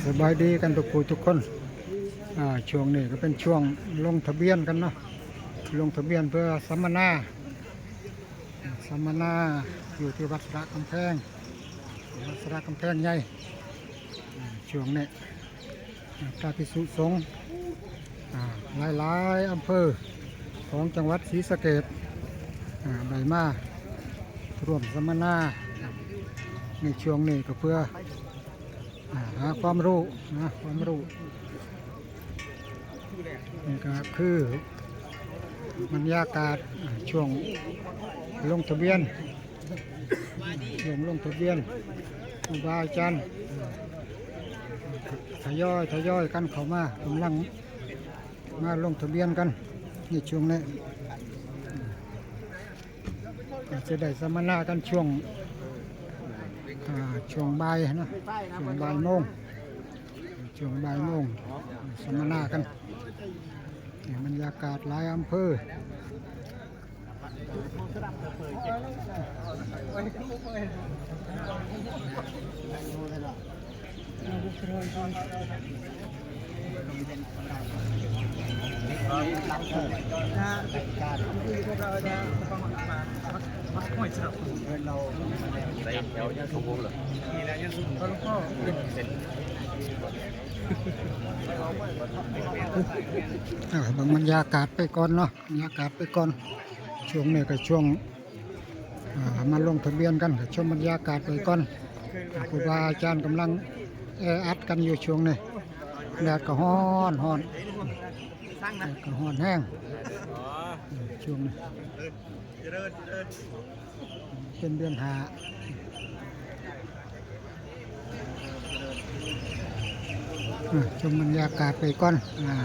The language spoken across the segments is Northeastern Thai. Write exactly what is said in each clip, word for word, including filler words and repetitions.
สบายดีกันทุกผู้ทุกคน อ่า ช่วงนี้ก็เป็นช่วงลงทะเบียนกันเนาะ ลงทะเบียนเพื่อสัมมนา สัมมนาอยู่ที่วัดสระกำแพง วัดสระกำแพงใหญ่ อ่า ช่วงนี้ อ่า พระภิกษุสงฆ์ อ่า หลายๆ อำเภอของจังหวัดศรีสะเกษ อ่า ได้มาร่วมสัมมนา ในช่วงนี้ก็เพื่อ อ่า หาความรู้ หาความรู้ นี่ก็คือบรรยากาศ อ่า ช่วงลงทะเบียน ช่วงลงทะเบียน ครูบาอาจารย์ อ่า ทยอย ทยอยกันเข้ามา กำลังมาลงทะเบียนกันในช่วงนี้ ก็จะได้สัมมนากันช่วง อ่า ช่วงบ่ายนะ ช่วงบ่ายโมง ช่วงบ่ายโมง สัมมนากัน เนี่ย บรรยากาศหลายอำเภอ อ่า เบิ่งบรรยากาศไปก่อนเนาะ บรรยากาศไปก่อน ช่วงนี้ก็ช่วง อ่า มาลงทะเบียนกัน ก็ชมบรรยากาศไปก่อน ครูบาอาจารย์กำลังแออัดกันอยู่ช่วงนี้ แดดก็ฮ้อนฮ้อน แดดก็ฮ้อนแฮง ช่วงนี้ เป็นเดือนห้า อ่ะ ชมบรรยากาศไปก่อน อ่า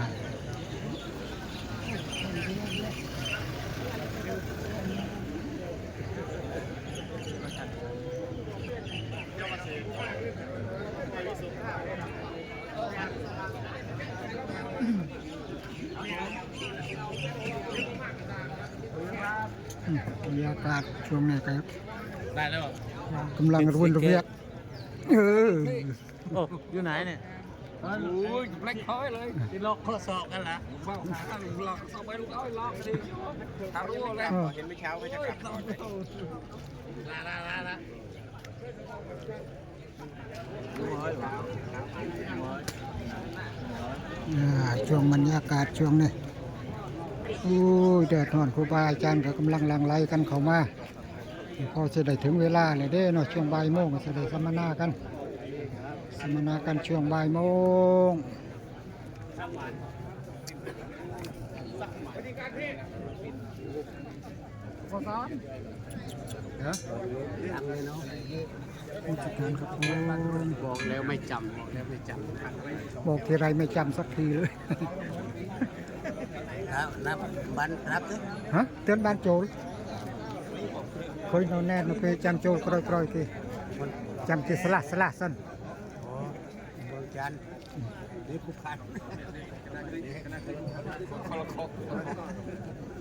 อืม บรรยากาศช่วงนี้ก็ ได้แล้วเหรอ กำลังรุนระเวียก เออ โอ้ อยู่ไหนเนี่ย โอ้ย แบล็คคอยเลย ที่ล็อกข้อศอกกันละ เบาขาตั้งล็อกศอกไปลูกเอ้ย ล็อกดิ ทะลุเลย เห็นไม่เช้าก็จะกลับ ลา ลา ลา ลา อ่า ช่วงบรรยากาศช่วงนี้ โอ้ย แดดฮ้อน ครูบาอาจารย์ก็กำลังหลั่งไหลกันเข้ามา พอจะได้ถึงเวลาเลยเด้เนาะ ช่วงบ่ายโมงก็จะได้สัมมนากัน สัมมนากันช่วงบ่ายโมง ฮะ ผู้จัดการครับผม บอกแล้วไม่จำ บอกแล้วไม่จำ บอกทีไรไม่จำสักทีเลย ครับ นับ บัน นับสิ ฮะ เตือนบ้านโจร คอยนอนแน่นอนไปจำโจรกรอยๆที จำที่สละสละสั้น อ๋อ เมืองจันทน์ นี่ผู้พัน คนละครอบครัว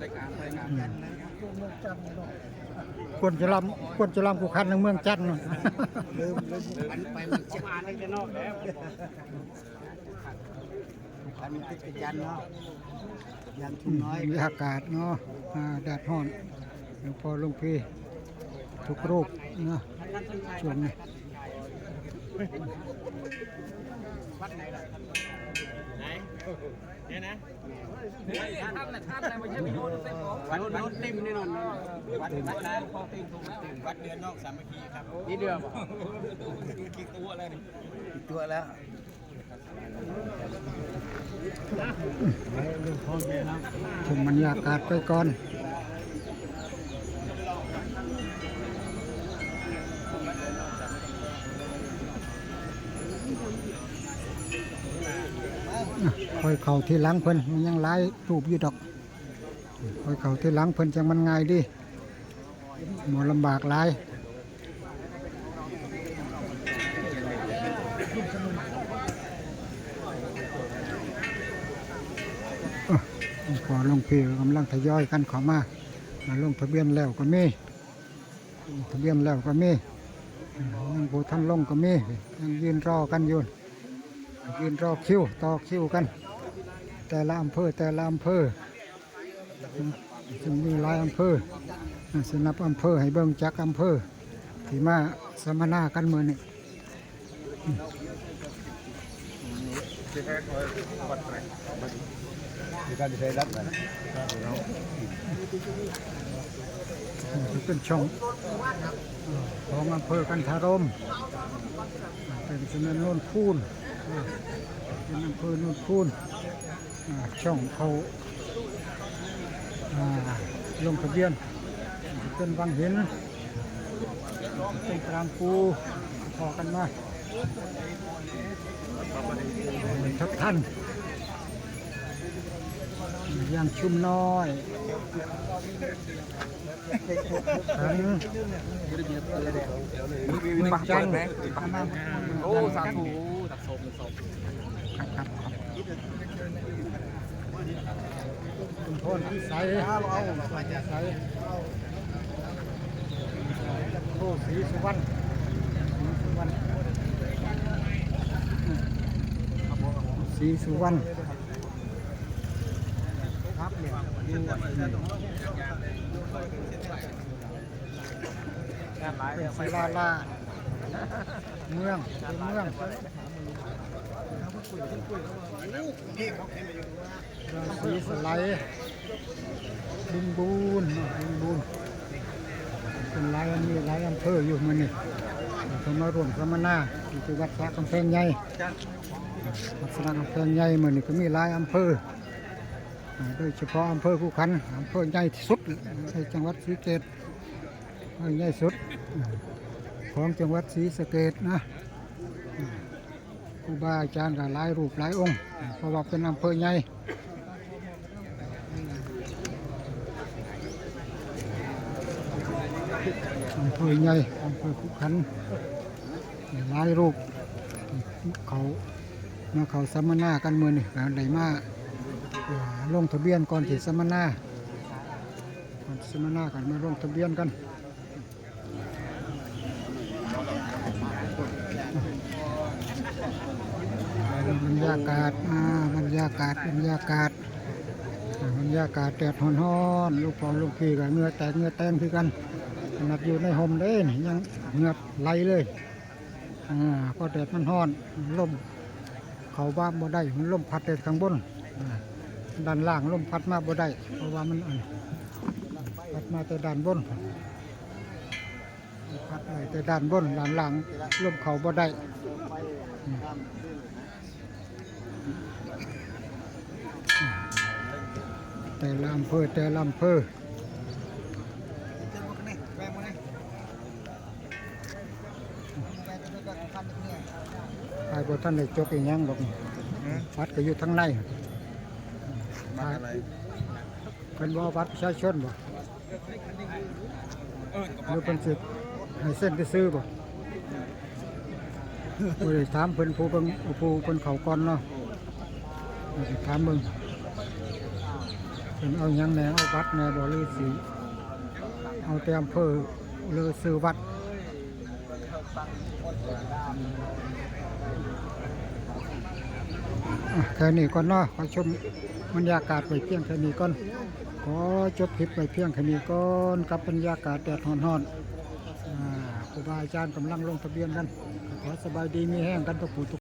รายการ รายการ อืม ควรจะลำ ควรจะลำผู้คันในเมืองจันทน์เนาะ ลืม ลืมผู้พันไปเมืองจันทน์ ผมอ่านตั้งแต่นอกแล้ว ผู้พันมันติดกับจันทน์เนาะ ยามทุ่งน้อย อืม บรรยากาศเนาะ อ่า แดดฮ้อน หลวงพ่อหลวงพี่ ทุกรูปเนาะ ช่วงนี้ วัดไหนล่ะ ไหน เนี่ยนะ นี่ท่านน่ะ ท่านน่ะ ไม่ใช่ไปโยนใส่ผม วัด วัดเต็มแน่นอน วัด วัดล้าง วัดเดือนนอกสามัคคีครับ นี่เดือนเหรอ กี่ตัวแล้วนี่ กี่ตัวแล้ว ชมบรรยากาศไปก่อน อ่ะ ค่อยเข้าทีหลังเพิ่น มันยังหลายรูปอยู่ดอก ค่อยเข้าทีหลังเพิ่นจั่งมันง่ายดี บ่ลำบากหลาย อ่ะ หลวงพ่อหลวงพี่กำลังทยอยกันเข้ามา มาลงทะเบียนแล้วก็มี ลงทะเบียนแล้วก็มี ยังบ่ทันลงก็มี ยังยืนรอกันอยู่ ยืนรอคิว ต่อคิวกัน แต่ละอำเภอ แต่ละอำเภอ ซึ่งมีหลายอำเภอ สินับอำเภอให้เบิ่งจักอำเภอ ที่มาสัมมนากันมื้อนี้ เป็นช่องของอำเภอกันทารม เป็นสำนักโนนคูน เป็นอำเภอโนนคูน อ่า ช่องเขา อ่า ลงทะเบียน เป็นวังหิน เป็นกลางปู พอกันมา ทับทัน ยังชุมน้อย ขัน เมืองจันทน์ โอ้ สาธุ ครับ ครับ ครับ ชุมพรพิสัย พิสัย โอ้ ศรีสุวรรณ ศรีสุวรรณ ศรีสุวรรณ ครับ เนี่ย เป็นศิลาลา เมือง เป็นเมือง ราศีสไลด์ บึงบูน บึงบูน เป็นหลาย มีหลายอำเภออยู่มื้อนี้ เพิ่นมาร่วมสัมมนาอยู่ที่วัดสระกำแพงใหญ่ วัดสระกำแพงใหญ่มื้อนี้ก็มีหลายอำเภอ อ่า โดยเฉพาะอำเภอขุขันธ์ อำเภอใหญ่ที่สุดในจังหวัดศรีสะเกษ อำเภอใหญ่สุด อ่า ของจังหวัดศรีสะเกษนะ อ่า ครูบาอาจารย์ก็หลายรูปหลายองค์ เพราะว่าเป็นอำเภอใหญ่ อำเภอใหญ่ อำเภอขุขันธ์ หลายรูป เขามาเขาสัมมนากันมื้อนี้ ก็ได้มา อ่า ลงทะเบียนก่อนที่สัมมนา ก่อนสัมมนากันมาลงทะเบียนกัน บรรยากาศ อ่า บรรยากาศ บรรยากาศ อ่า บรรยากาศแดดฮ้อนๆ ลูกพ่อลูกพี่ก็เหงื่อแตกเหงื่อแตนคือกัน ขนาดอยู่ในฮ่มเด้นี่ยังเหงื่อไหลเลย อ่า เพราะแดดมันฮ้อน ลมเข้าบ้านบ่ได้ มันลมพัดแต่ข้างบน อ่า ด้านล่างลมพัดมาบ่ได้ เพราะว่ามัน อ่า พัดมาแต่ด้านบน พัดไปแต่ด้านบน ด้านล่างลมเข้าบ่ได้ อืม แต่ละอำเภอ แต่ละอำเภอ ไอ้บ่ทันได้จกอีหยังดอก อืม วัดก็อยู่ทางใน มาอะไร เพิ่นบ่เอาบัตรประชาชนบ่ หรือเพิ่นสิให้เซ็นซื่อๆบ่ บ่ได้ถามเพิ่น ผู้เบิ่ง ผู้เพิ่นเข้าก่อนเนาะ บ่ได้ถามเบิ่ง เพิ่นเอาหยังแหน่ เอาบัตรแหน่บ่ หรือสิเอาแต่อำเภอ หรือชื่อวัด อ่ะ แค่นี้ก่อนเนาะ ขอชมบรรยากาศไว้เพียงแค่นี้ก่อน ขอจบคลิปไว้เพียงแค่นี้ก่อน กับบรรยากาศแดดฮ้อนๆ อ่า ครูบาอาจารย์กำลังลงทะเบียนกัน ขอสบายดีมีแฮงกันทุกผู้ทุก